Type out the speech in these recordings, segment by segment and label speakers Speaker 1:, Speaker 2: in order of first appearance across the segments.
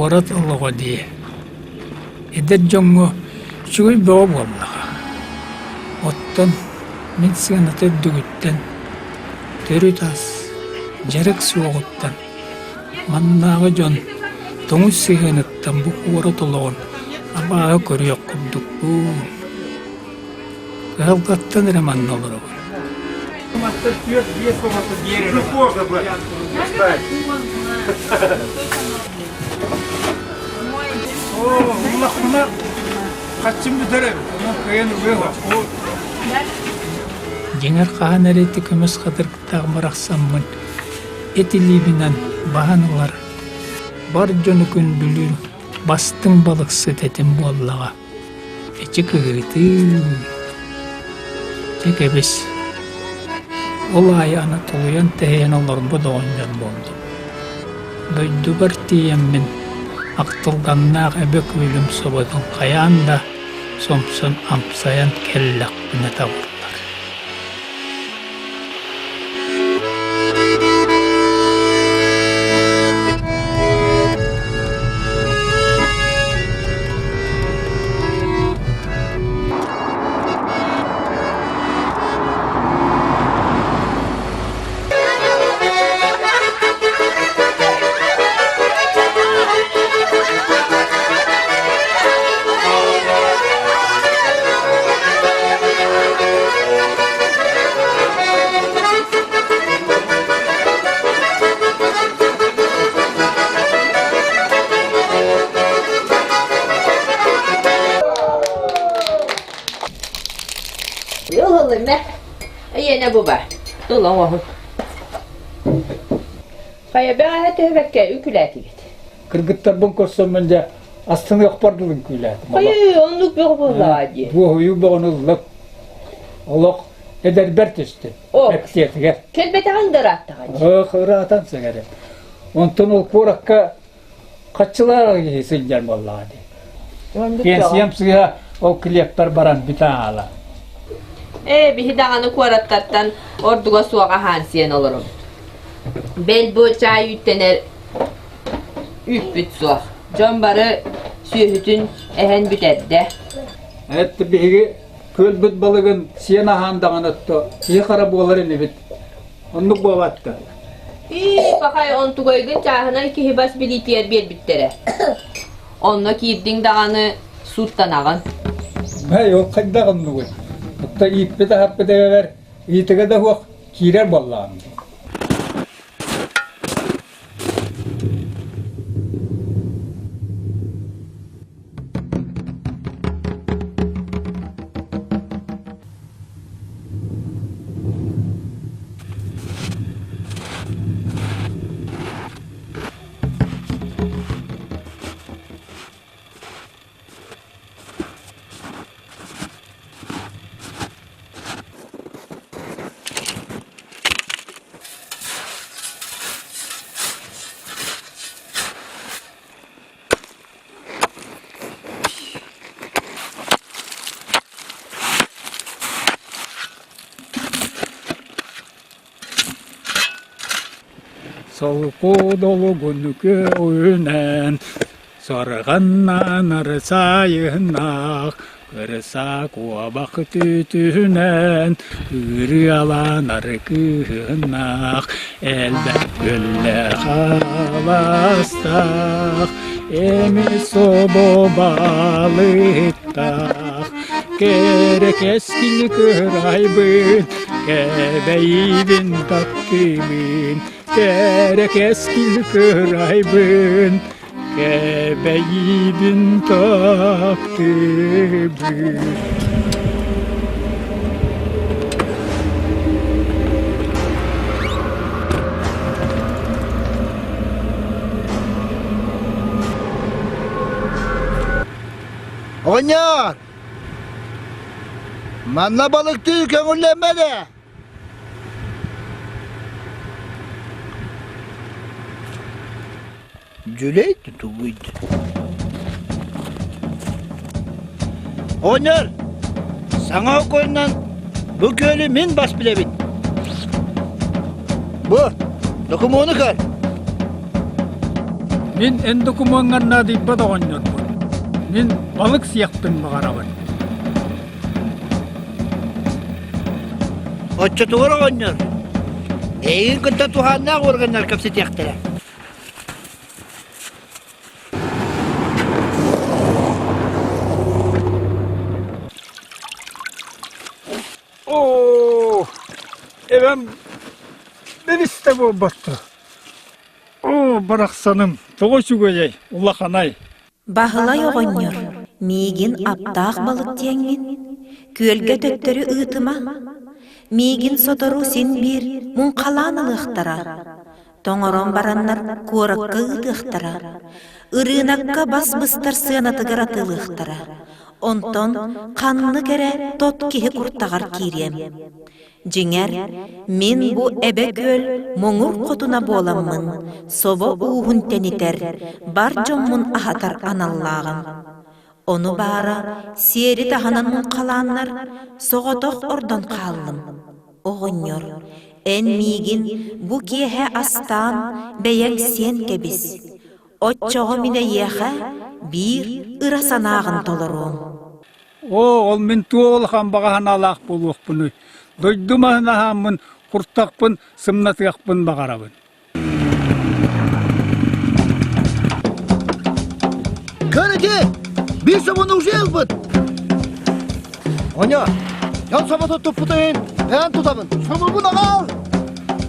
Speaker 1: Куорат олоҕо дии. Эдэр дьоҥҥо үчүгэй бөҕө буоллаҕа. Оттон мин сыаната үрдүгүттэн, төрүт ас, дьарык суоҕуттан, маннааҕы дьон тоҥус сыһыаныттан бу куорат олоҕун абааһы көрүөх курдукпун. Кыһалҕаттан эрэ манна олоробун. Дьиҥэр хаһан эрэ ити көмүс хатырыктаах барахсаммын эт илиибинэн баһан ылар, бар дьону күндүлүүр бастыҥ балыксыт этим буоллаҕа. Эчи кыһыытыы, дьэ кэбис, ол аайы аны тулуйан-тэһийэн олорбут оҕонньор буоллум. Дойдубар тиийэммин ахтылҕаннаах эбэ күөлүм соботун хайаан да сомсон амсайан кэллэхпинэ табыллар.
Speaker 2: Ылылымэ. Эйиэнэ бу бар. Ыл оҥоһун. Хайа бэҕэһээ түһүбэккэ үҥкүүлээтигит?
Speaker 1: Кыргыттарбын көрсөммүн дьэ астыныахпар дылы үҥкүүлээтим.
Speaker 2: Хайыы, оннук бөҕө буоллаҕа дии.
Speaker 1: Дуоһуйуу бөҕөнү ыллым. Олох эдэрбэр түстүм. Эпсиэтигэр.
Speaker 2: Кэлбэтэҕиҥ да ырааттаҕа дии.
Speaker 1: Ох, ыраатан сэҥэрим. Онтон ол куоракка хаччылаах киһи сылдьар буоллаҕа дии. Пенсиям сыыһа ол килиэппэр баран бүтэ аала.
Speaker 2: Ээ, биһи даҕаны куораттартан ордуга суох аһаан сиэн олоробут. Бэл бу чаай үүттэнэр үүппүт суох. Дьон бары сүөһүтүн эһэн бүтэрдэ.
Speaker 1: Эт биһиги күөлбүт балыгын сиэн аһаан даҕаны отто киһи хара буолар инибит. Оннук буолбатта.
Speaker 2: Ии, пахай онтугайгын чааһынай киһи бас билиитигэр биэрбиттэрэ. Онно киирдиҥ даҕаны сууттанаҕын.
Speaker 1: Эй, ол хайдах оннугуй? Отто ииппит-аһаппыт эбэбэр ыйытыга да суох киирэр буоллаҕым. Солко долгун көөнэн Сарҕаннанар сайыннаах, кырса куобах түүтүнэн, ырыаланар кыһыннаах, элбэх күөллээх алаастаах, эмис собо балыктаах, кэрэ кэскил кырайбын, кэбэйибин таптыыбын, кэрэ кэскил кырайбын, Кэбэйиибин таптыыбын
Speaker 3: Оҕонньор! Манна балыктыы көҥүллэммэт ээ! Дьүлэй тутугуйд. Оҕонньор, саҥа окуоннан бу күөлү мин бас билэбин. Бу, докумуону көр.
Speaker 1: Мин эн докумуоҥҥар наадыйбат оҕонньорбун. Мин балык сиэхпин баҕарабын.
Speaker 3: Оччотугар оҕонньор, эйигин кытта туһааннаах уорганнар кэпсэтиэхтэрэ.
Speaker 1: Оо, эбэм билистэ буолбатта. Оо, барахсаным, тоҕо үчүгэйэй, улаханай.
Speaker 4: Баһылай оҕонньор, миигин аптаах балык диэҥҥин, күөлгэ төттөрү ыытыма. Миигин сотору син биир муҥхалаан ылыахтара. Тоҥорон бараннар куоракка ыытыахтара. Ырыынакка бас быстар сыанатыгар атыылыахтара. Онтон ханнык эрэ тот киһи куртаҕар киириэм. Дьиҥэр, мин бу Эбэ күөл муҥур хотуна буоламмын, собо ууһун тэнитэр, бар дьоммун аһатар аналлааҕым. Ону баара сиэри таһынан муҥхалааннар, соҕотох ордон хааллым. Оҕонньор, эн миигин бу киэһэ астаан бэйэҥ сиэн кэбис. Оччоҕо мин эйиэхэ биир ыра санааҕын толоруом.
Speaker 1: Оо, ол мин туох улахан баҕа санаалаах буолуохпунуй? Дойдум аһын аһааммын, куртахпын сымнатыахпын баҕарабын.
Speaker 3: Көрүтэ, биир собону уже ылбыт. Оня, дьон соботу туппутун эн тутабын.
Speaker 1: Собобун аҕал!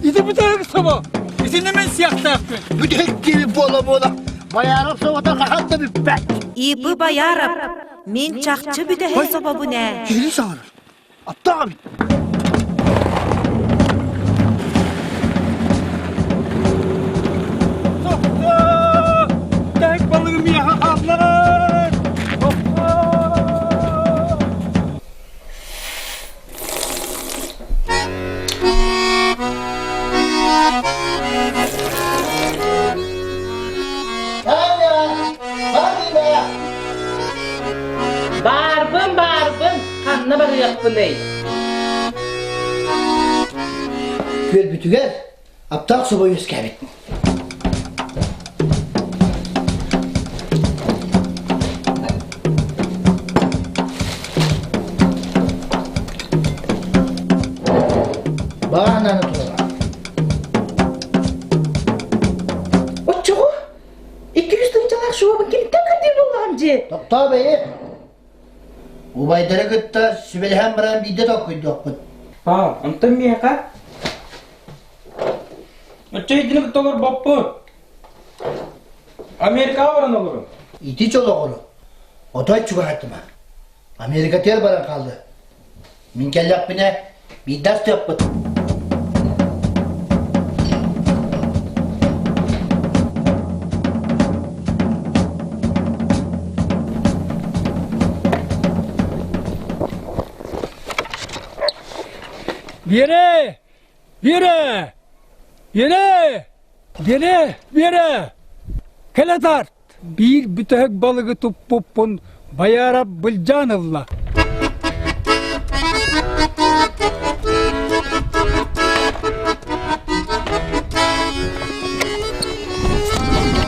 Speaker 1: Ити бүтэһик собо! Итини мин сиэхтээхпин!
Speaker 3: Бүтэһик киһи буола-буола, Бояров собото хаһан да бүппэт.
Speaker 4: Ипы Бояров, Мин чахчы бүтэһик собобун ээ.
Speaker 3: Киһини саҥарар. Аттаах эбит.
Speaker 1: Тохтоо! Бүтэһик балыгым миэхэ хааллар! Тохтоо!
Speaker 3: Таня! Таня!
Speaker 2: Баарбын, баарбын, ханна барыахпыный?
Speaker 3: Күөлбүтүгэр аптаах собо үөскээбит. Баананы турара.
Speaker 2: Оччоҕо 200 тыһыынчалаах шубабын кимтэн көрдүүр буоллаҕым дьиэ?
Speaker 3: Тохтоо бэйи. Убайдары кытта сүбэлэһэн баран биирдэ толкуйдуохпут.
Speaker 5: Аа, онтон миэхэ? Оччо итини кытта олорбоппут. Америкаҕа баран олорун.
Speaker 3: Ити чолоҕору отой чугаһатыма. Америкатыгар баран хаалла. Мин кэллэхпинэ биирдэ астыахпыт.
Speaker 1: Биэрэ! Биэрэ! Биэрэ! Биэрэ! Биэрэ! Кэлэ тарт! Биир бүтэһик балыгы туппуппун Байаарап былдьаан ылла.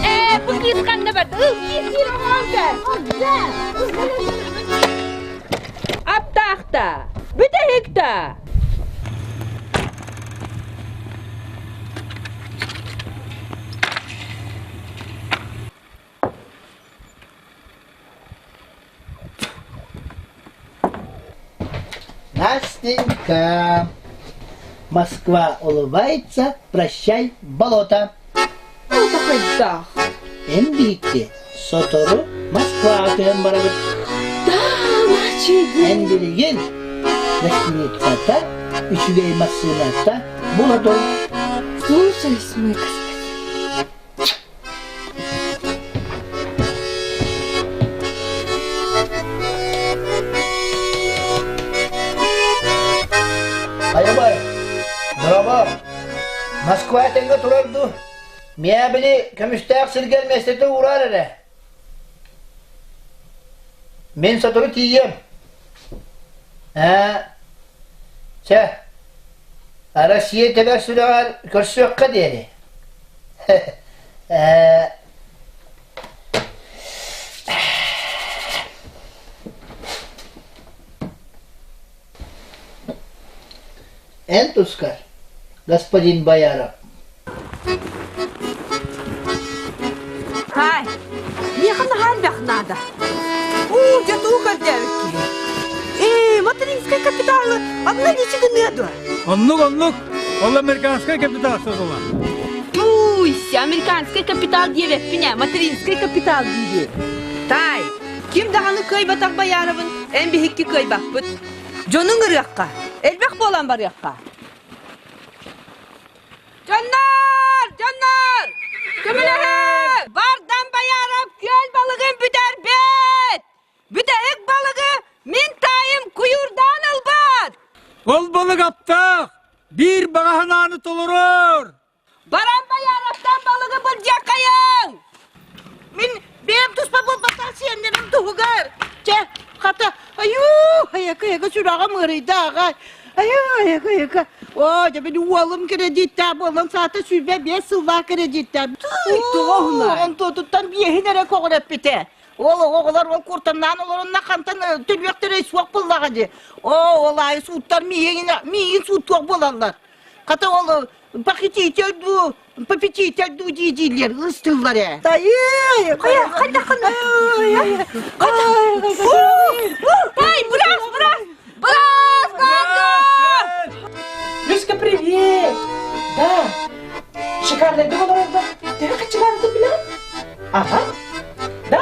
Speaker 2: Ээ, бу кыыс ханна барда? Ыл, киир, киир, оҥоон көр. Аптаахта! Бүтэһик да!
Speaker 3: Настенька, Москва улыбается, прощай, болото.
Speaker 2: Хайдах?
Speaker 3: Эн биһикки сотору Москваҕа көһөн барабыт.
Speaker 2: Да, мачыгын.
Speaker 3: Эн билигин гостиницата, үчүгэй массыыната була тур.
Speaker 2: Слушаюсь, мой господин.
Speaker 3: Айабай, браво! Москва этэҥҥэ турар дуу? Миэ били көмүстээх сиргэр миэстэтэ уураар эрэ. Мин сотору тиийиэм. Ээ, чэ, Россия тэбэр сүрэҕэр көрсүөххэ диэри. Ээ, Эн тускар, господин Бояров.
Speaker 2: Хай, миэхэ наһаа элбэх наада. Уу, дьэ туу көрдөөбүт киһи. Ээ, материнскай капиталы обналичи гыныа дуо?
Speaker 1: Оннук, оннук. Ол американскай капитал содула.
Speaker 2: Туйся, американскай капитал диэбэппин ээ, материнскай капитал диибин. Таай, ким даҕаны кыайбатах Бояровын эн биһикки кыайбаппыт. Дьонуҥ ырыахха, элбэх буолан барыахха. Дьоннор! Дьоннор! Көмөлөһө! Бардам Бояров күөл балыгын бүтэрбит! Бүтэһик балыгы мин таайым куйуурдаан ылбат!
Speaker 1: Ол балык аптаах, биир баҕа санааны толорор!
Speaker 2: Баран Бояровтан балыгы былдьыаххайыҥ!
Speaker 6: Мин бэйэм туспа буолбатах сиэннэрим туһугар. Чэ, хата, айуу, айака-айака сүрэҕим ыарыйда аҕай. Айуу, айака-айака. Оо, дьэ, мин уолум кредиттээх буолан саата 25 сыллаах кредиттээх.
Speaker 2: Туох
Speaker 6: Онтуотуттан биэһин эрэ көҕүрэппитэ. Ол оҕолор ол куртаннаан олоронно хантан төлүөхтэрэ суох буоллаҕа дии. Оо, ол аайы сууттар миигин миигин сууттуох буолаллар. Хата ол похититель дуу, попечитель дуу дии дииллэр, ыстыыллар ээ.
Speaker 4: Тайыы! Хайа, хайдаххын?
Speaker 2: Тай, бырас, бырас! Бырас, бырас!
Speaker 5: Люська, привет! Да, шикарный дом олорорго. Төһө хаччылаабытын билэҕин? Ага. Да!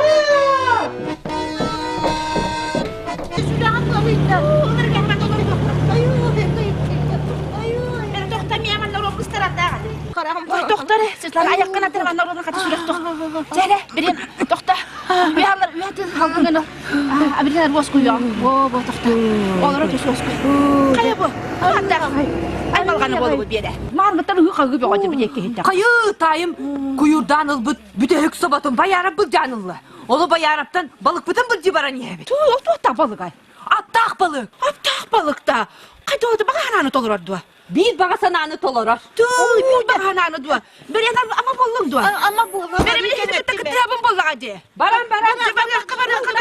Speaker 6: Тохтор, Светлана айаккын атырман орон хата сүрэх тох. Чэрэ, бирин тохта. Үһаллар үһатын халгыны. Абирин уоскуйо. О, бо тохта. Олоро түс уоскуй. Хайа бу? Хатта. Аймалганы болубут биэрэ.
Speaker 2: Мааргыттан ыһыы хаһыы бөҕө диэки киһитэ. Хайыы, таайым куйуурдаан ылбыт бүтэһик соботун Бояров былдьаан ылла. Олу Бояровтан балыкпытын былдьыы баран иһэбит.
Speaker 6: Туу, ол туохтаах балыгай?
Speaker 2: Аттаах балык.
Speaker 6: Аптаах балыкта. Хайда баҕа санааны толорор дуо?
Speaker 2: Биир баҕа санааны толорор.
Speaker 6: Туу, биир баҕа санааны дуо? Бэрен ама боллуҥ дуо?
Speaker 4: Ама буолуҥ.
Speaker 6: Бэрен кытта кыттыабын боллаҕа дии.
Speaker 2: Баран баран.
Speaker 6: Барыахха барыахха.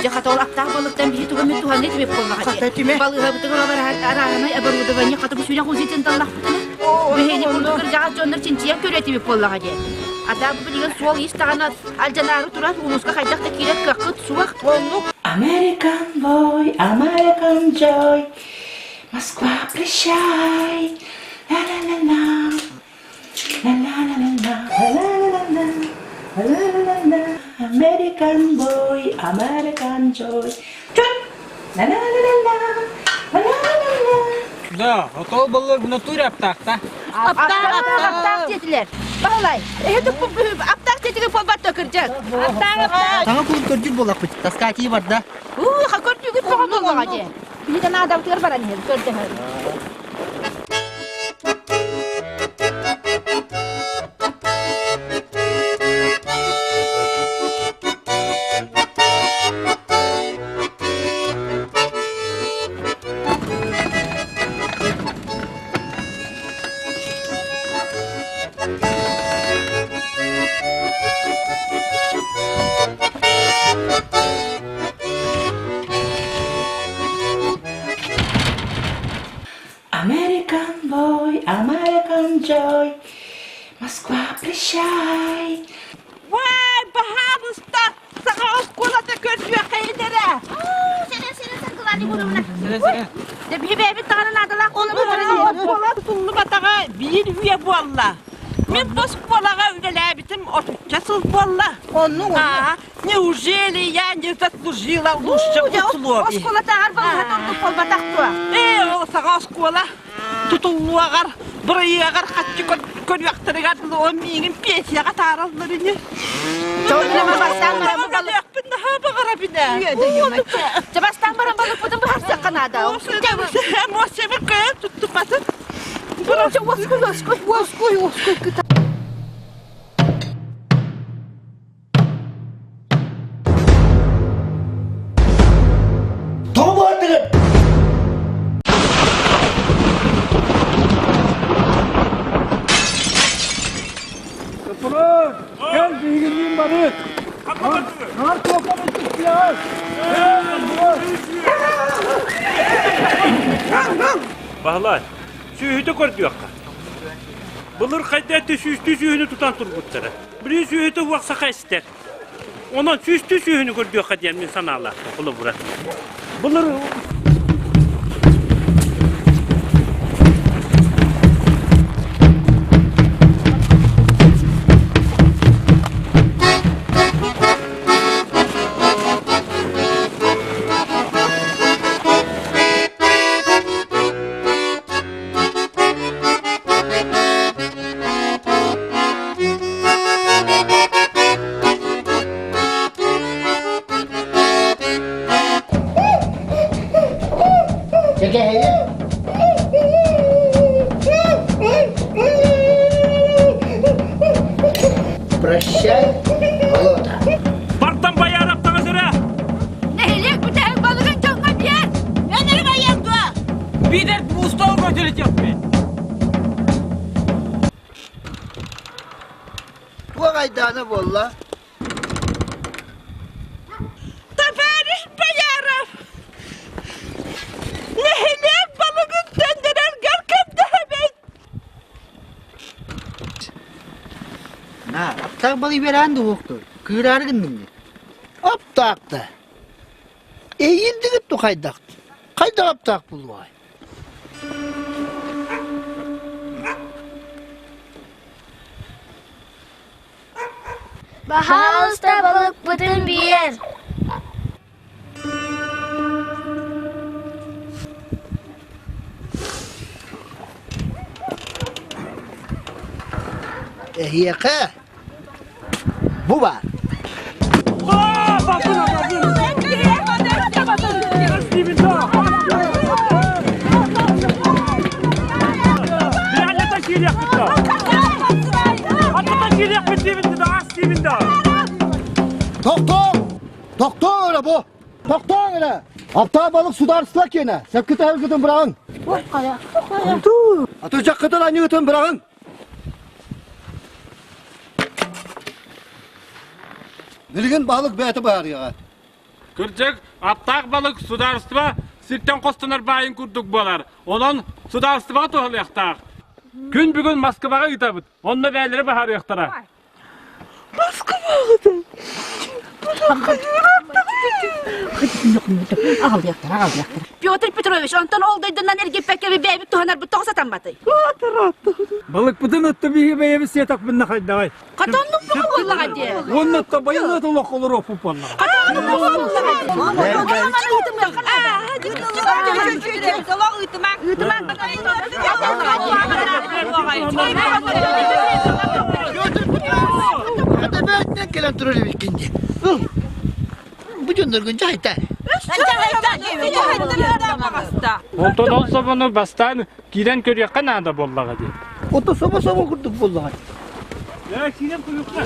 Speaker 4: Дьэ хата ол аптаах балыктан биһи тугу эмит туһаныы түмэп буоллаҕа дии. Балыыһабытыгар арааһынай оборудование хата бу сүрэх узитин таллахпытына биһини курдук кырдьаҕас дьоннор чинчийэн көрүө этибит буоллаҕа дии. Ата бу билигин суол ис даҕаны алдьанаары турар улууска хайдах да киирэр кыаххыт суох.
Speaker 6: Оннук.
Speaker 5: American boy, American joy, Москва, прощай, ла-ла-ла-ла. La-la-la-la-la, la-la-la-la, la-la-la-la, American boy, American joy. La-la-la-la-la, la-la-la-la.
Speaker 1: Да, отол баллар в натуре аптаахта.
Speaker 6: Аптаах, аптаах диэтилэр. Баһылай, эһи аптаах диэтигин буолбат кырдьык. Аптаах, аптаах.
Speaker 3: Саҥа кулун көрдүүр буоллахпыт, таскаатии барда.
Speaker 6: Уу, ха көрдүүгүт тоҕо буоллаҕа дии.
Speaker 4: Биһиги наадабытыгар баран иһэбит көрдөһөр.
Speaker 5: American boy, American joy, Москва, прощай.
Speaker 6: Вай, баһаабыста, саҥа оскуолата көрдүөххэйин эрэ.
Speaker 4: Сэрэ, сэрэ, саргылааны курумна. Дэ биһи бэйэбит даҕаны наадалаах
Speaker 6: Оскуола тутуллубатаҕа биир үйэ буолла. Мин бу оскуолаҕа үлэлээбитим отучча сыл буолла.
Speaker 4: Оннук,
Speaker 6: Аа, Неужели я не заслужила лучших условий?
Speaker 4: Оскуолатааҕар балыыһа ордук буолбатах дуо?
Speaker 6: Ээ, ол саҥа оскуола тутуллуоҕар, бырайыагар хаччы көрүөхтэригэр дылы миигин пенсияҕа таараллар ини. Өлүөхпүн наһаа баҕарабын ээ.
Speaker 4: Дьэ бастаан баран балыкпытын быһаарсыахха наада.
Speaker 6: Эмоциябын кыайан туттубатын.
Speaker 4: Уоскуй, уоскуй, уоскуй, уоскуй.
Speaker 3: Тоҕо баардыгыт?
Speaker 1: Сопрун, кэл биһигинниин барыт. Наар туохха бүттүк.
Speaker 7: Баһылай, сүөһүтэ көрдүөххэ. Былыр хайда этэ сүүстүү сүөһүнү тутан турбуттара. Билигин сүөһүтэ уох саха истэр. Онон сүүстүү сүөһүнү көрдүөххэ диэн мин санаалаахпын, холобура. Былыр
Speaker 3: Прощай, болото.
Speaker 7: Бартан Бояров таҥас эрэ!
Speaker 4: Нэһилиэк бүтэһик балыгын дьоҥҥо биэр! Эн эрэ байыаҥ дуо?
Speaker 7: Бидер устал көтүлүтүөхпүт.
Speaker 3: Туох айдаана буолла?
Speaker 6: Товарищ Бояров! Нэһилиэк балыгын төннөрөргөр көрдөһөбүн!
Speaker 3: На, аптаах балый бераан дуһуохтур. Кыыраары гынным дии. Аптаахта. Эйиилдигит ту хайдах? Хайдах аптаах булуой?
Speaker 8: Баһаалыста балыкпытын биэр.
Speaker 3: Эһиэхэ бу баар. Тохтоо! Тохтоо эрэ бу! Тохтооҥ эрэ! Аптаах балык судаарыстыба киэнэ! Сөпкүтэ ылгытын быраҕыҥ! Атырдьаххытын анньыгытын быраҕыҥ! Билигин баһылык бэйэтэ быһаарыаҕа.
Speaker 7: Кырдьык, аптаах балык судаарыстыба сиртэн хостонор баайын курдук буолар. Онон судаарыстыбаҕа туһалыахтаах. Күн бүгүн Москваҕа ыытабыт. Онно бэйэлэрэ быһаарыахтара.
Speaker 4: Петр Петрович, онтон ол дойдунан эргиппэккэ бэйэбит туһанарбыт тоҕо сатамматый?
Speaker 1: Балыкпытын отто биһи бэйэбит сиэтахпытына хайдаҕай?
Speaker 4: Хотоннук бука буоллаҕа дии.
Speaker 1: Уонна отто байылыат олох олоруохпут буоллаҕа.
Speaker 4: Хотоннук бука буоллаҕа
Speaker 3: Хата бээтинэн кэлэн турар эбиккин дии. Ыл, бу дьонноргун дьаһайта.
Speaker 7: Онтон ол собону бастаан киирэн көрүөххэ наада буоллаҕа дии.
Speaker 3: Ото собо-собо курдук буоллаҕа.
Speaker 7: Ээ, киирэн көрүөххэ.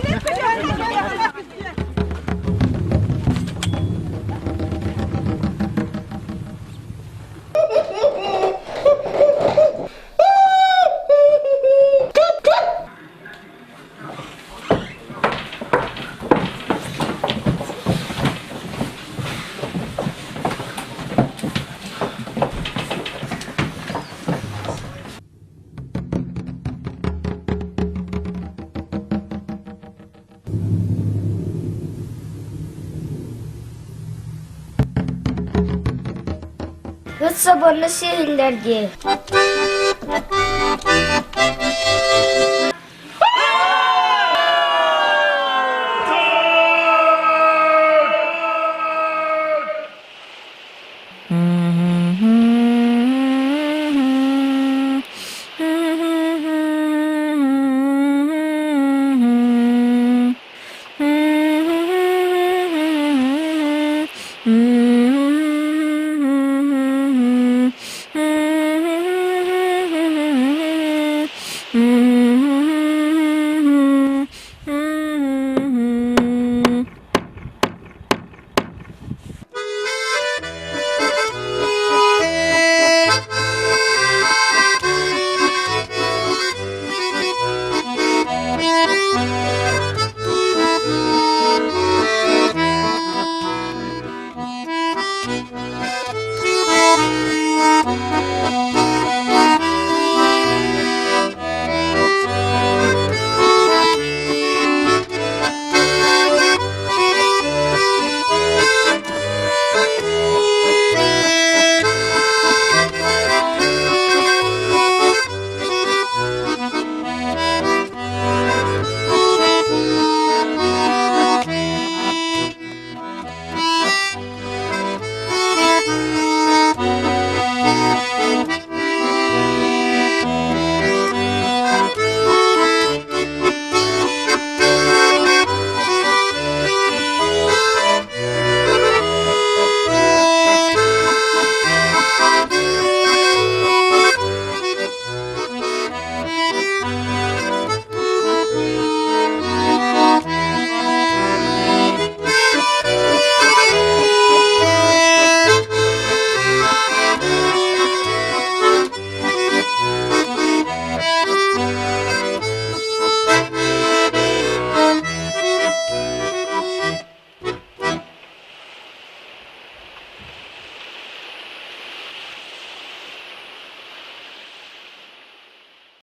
Speaker 8: Ыт собону сиһиллэр дии.